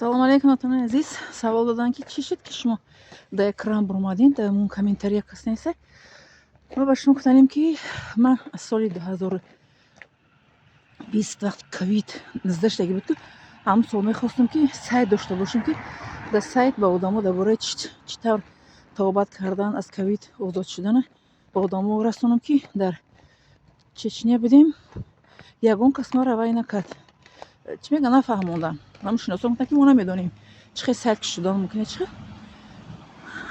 Салому алейкум, ватанони азиз. Савол доданд, ки чӣ шуд, ки шумо дар экран буромадин, дар ун комментария кас неста. Ма ба шумо гуфтанем, ки ман аз соли 2020, вақти ковид 19 шудаги буд, ки ҳамун сол мехостам, ки сайт дошта бошем, ки дар сайт ба одамо дар бораи чӣ тавр табобат кардан, аз ковид озод шудана ба одамо расонам, ки дар Чечня будем, ягон кас маро вай накард, чӣ мегӯян, нафаҳмондам. Ҳамун шиносон гуфтанд, ки мо намедонем, чӣ хел сайт кушодан мумкин, чӣ хел.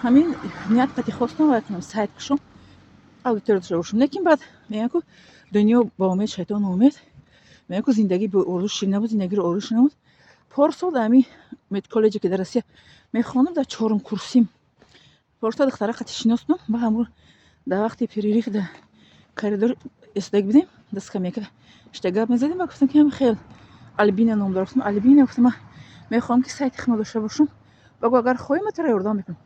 Ҳамин ният қати хостам вай кунам, сайт кушом, аудитория дошта бошам. Лекин баъд мегӯянд ку, дунё ба умед, шайтон ноумед. Мегӯянд ку, зиндагӣ бо орзу ширин набуд, зиндагиро орзу ширин набуд. Порсол дар ҳамин медколлеҷе, ки дар Россия мехондам, дар чорум курсим, порсол духтара қати шинос будам. Ба ҳамун дар вақти перерыв дар коридор истодаги будем, дар скамейка шита гап мезадем. Ба гуфтам, ки ҳами хел, Альбина ном дорад. Гуфтам: «Альбина, — гуфтам, — ман мехоҳам, ки сайти худро дошта бошам». Ба гуфт: «Агар хоҳӣ, ман туро ёрдам мекунам».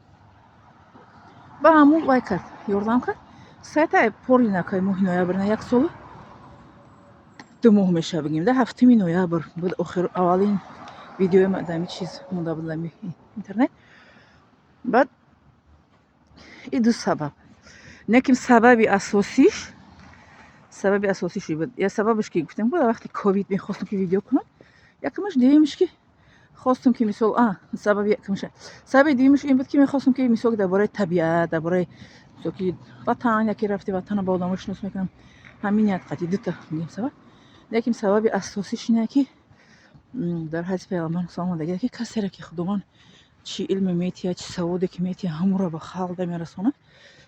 Ба ҳамун вай кард, ёрдам кард. Сайта пори накай моҳи ноябр, на, як солу 2 моҳ мешавад, бигем, да, 7-уми ноябр буд охир аввалин видеои ма дар ҳами чиз монда буд, дар интернет. Баъд и ду сабаб, лекин сабаби асосиш буд. Я сабабаш, ки гуфтем, дар вақти ковид мехостам, ки видео кунам, якумаш. Дуюмаш, ки хостам, ки мисол, сабаби якумаш, сабаби дуюмаш ин буд, ки мехостам, ки мисол дар бораи табиат, дар бораи мисол, ки ватан, яке рафти, ватана ба одамо шинос мекунам. Ҳамин ният қати дута мегӯем сабаб. Лекин сабаби асосиш ине, ки дар ҳадиси Пайғамбар салом омадагиа, ки касеро, ки Худованд чӣ илме метиҳад, чӣ саводе ки метиҳад, ҳамонро ба халқ мерасонад,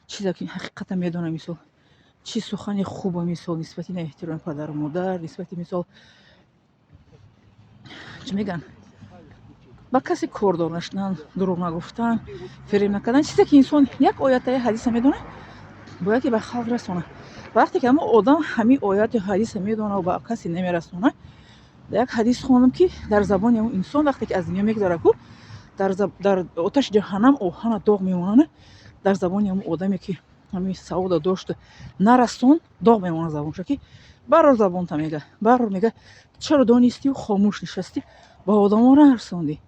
чизе ки ҳақиқата медонад, мисол, чӣ сухани хуба, мисол, нисбати эҳтироми падару модар, нисбати, мисол, чӣ мегӯянд, ба касе кордор нашудан, дурӯғ нагуфтан, фиреб накардан, чизе ки инсон як оята, як ҳадиса медонад, бояд ки ба халқ расонад. Вақте ки ҳамон одам ҳамин ояту ҳадиса медонад, ба касе намерасонад. Дар як ҳадис хондам, ки дар забони ҳамон инсон, вақте ки аз дунё мегузарад ку, дар оташи ҷаҳаннам оҳана доғ мемонад. Дар забони ҳамон одаме, ки ҳамин савода дошту нарасон, доғ мемонад забонша, ки барор забонта, мега, барор, мега, чаро донистию хомӯш нишастӣ, ба одамо нарасондӣ?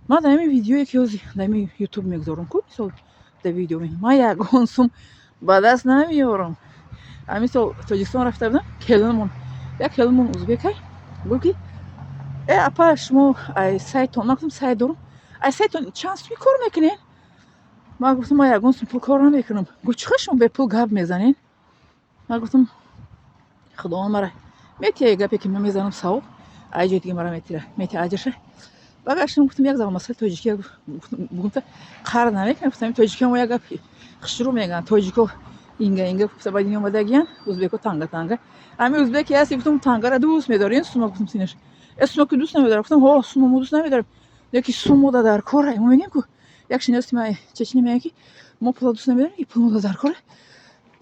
Ман дар ҳамин видеое, ки ҳозир дар ҳамин Ютуб мегузорам ку, мисол, дар видео ман ягон сум ба даст намеорам. Ҳамин сол Тоҷикистон рафта будам, келинмон, як келинмон узбекай, гуфт, ки: «Э, апа, шумо ай сайтон». Ман гуфтам: «Сайт дорам». «Ай сайтон чанд суми кор мекунед?» Ман гуфтам: «Ман ягон сум пул кор намекунам». Гуфт: «Чӣ хел шумо бепул гап мезанед?» Ман гуфтам: «Худованд мара метия, гапе ки ман мезанам, савоб ай ҷои дига мара метира, метия аҷрша». Баргаштам, гуфтам: «Як забон масъалаи тоҷикӣ гуфта қар намекунам». Гуфтам: «Тоҷикиҳо мо як гап хушрӯ мегӯянд, тоҷико инга инга гуфта ба дунё омадагиян, узбеко танга танга. Ҳамин узбеке ҳасти, — гуфтам, — тангара дӯст медорӣ, сума?» Гуфтам: «Синаш э сума ки дӯст намедорам». Гуфтам: «Ҳо, сума мо дӯст намедорем, леки сум мода дар кора». Мо мегӯем ку, як шиноси ма чечни мегӯяд, ки мо пула дӯст намедорем, ки пул мода дар кора.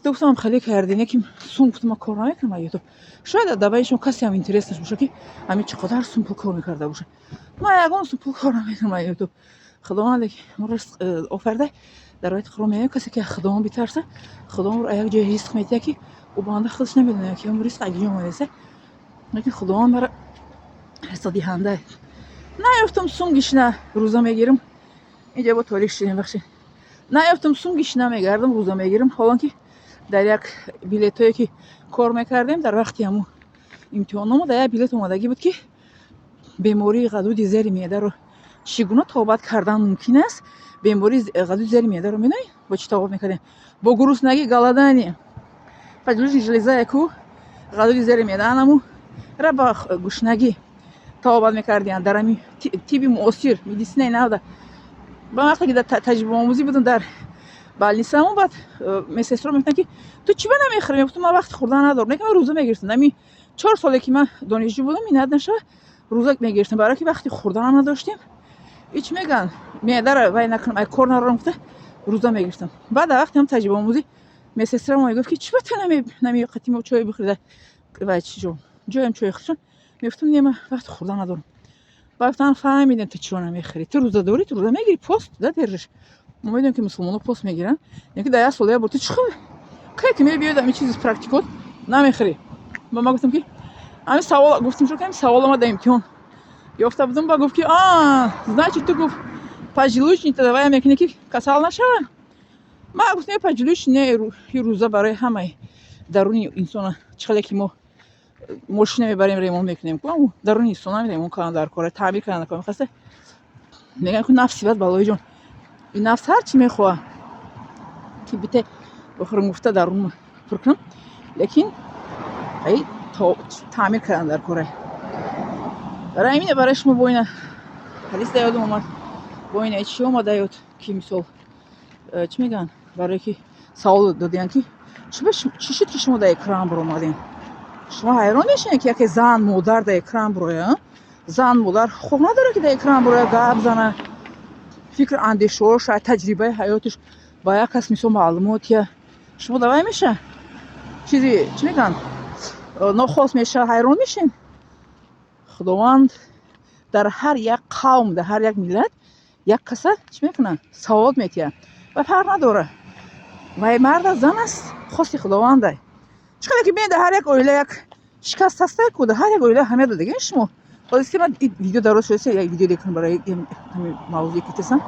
Гуфтам: «Хеле карди, лекин сум, — гуфтам, — ман кор намекунам ай Ютуб. Шояд дар байни шумо касе ҳам интереснаш боша, ки ҳамин чӣ қадар сум пул кор мекарда боша. Ман ягон сум пул кор намекунам ай Ютуб. Худованде ки моро ризқ офарида, дар ояти Қуръон мегӯяд: касе ки аз Худованд битарса, Худованд ӯро як ҷои ризқ медиҳад, ки ӯ банда худаш намедонад, ки он ризқ аз куҷо омадааст, лекин Худованд мара ризқдиҳанда». Наёфтам сум, гишна рӯза мегирам. Инҷа бо торик шидем, бахшед. Наёфтам сум, гишна мегардам, рӯза мегирам. Ҳолон ки дар як билетҳое, ки кор мекардем, дар вақти ҳамун имтиҳоннома дар як билет омадагӣ буд, ки бемории ғадуди зери меъдаро чӣ гуна табобат кардан мумкин аст. Бемории ғадуди зери меъдаро медонӣ, бо чӣ табобат мекардем? Бо гуруснагӣ, голодание. Поджелудочная железа ку, ғадуди зери меъда, анаму ра ба гушнагӣ табобат мекардиянд дар ҳами тибби муосир, медицинаи навда. Ба вақте ки дар таҷрибаомӯзӣ будам дар больницамон, баъд медсестро мегуфтанд, ки ту чӣ ба намехӯрӣ? Мегуфтам: «Ман вақти хӯрдан надорам». Лекин ман рӯза мегирифтам. Ами 4 соле ки ман донишҷӯ будам, миннат нашава, рӯза мегирифтам, барое ки вақти хӯрданам надоштем. И чӣ мегӯянд, меъдара вай накунам, ай кор нарорам гуфта, рӯза мегирифтам. Баъд дар вақти ҳам таҷрибаомӯзӣ медсестра мегуфт, ки чӣ ба ту намеқати мо чой бихӯрида, вай чӣ ҷо ҷоям чой хӯршон. Мегуфтам: «Не, ман вақти хӯрдан надорам». Баъд гуфтанд: «Фаҳмидем, ту чиро намехӯрӣ, ту рӯза дорӣ, ту рӯза мегирӣ, пост да держишь. Мо медонем, ки мусулмонҳо пост мегиранд, лекин дар як сол як бор ту чӣ хел кае ки мебиёд, ҳамин чизи практикот намехӯрӣ?» Ба ман гуфтам, ки ҳамин савол гуфтем, шуд, ки ҳамин савол омад дар имтиҳон. Ёфта будам, ба гуфт, ки а, значит, ту, гуфт, поджелудочный давай мекунӣ, ки касал нашава. Ма гуфтам, поджелудочный рӯза барои ҳамаи даруни инсона. Чӣ хеле ки мо мошина мебарем, ремонт мекунем, даруни инсона ремонт кардан дар кора, таъмир кардан дар кора. Мехоста мегӯям, ку нафси бад, балои ҷон, ин нафс ҳар чӣ мехоҳад, ки бите охирон гуфта дарун пур кунам, лекин ай таъмир кардан дар кора. Барои ҳамине барои шумо бо ина ҳадис да ёдам омад, бо ина чӣ омада ёд, ки мисол чӣ мегӯянд, барое ки савол додиянд, ки чӣ шуд, ки шумо дар экран баромадем. Шумо ҳайрон мешавед, ки яке зан модар дар экран бироя. Зан модар ҳуқуқ надорад, ки дар экран бироя, гап зана, фикр андешаҳош, таҷрибаи ҳаётиш ба як кас мисол маълумотия. Шумо давай меша чизи чӣ мегӯянд, нохост меша, ҳайрон мешем. Худованд дар ҳар як қавм, дар ҳар як миллат як каса чӣ мекунад? Савод метиҳад ва фарқ надорад, вай мард аст, зан аст, хости Худованда. Чӣ қадар ки бинед, дар ҳар як оила як шикаст ҳаста ку, дар ҳар як оила ҳамия додагин. Шумо ҳозир, ки ман видео дароз шуда, як видео декунам барои ҳамин мавзӯе ки тесам.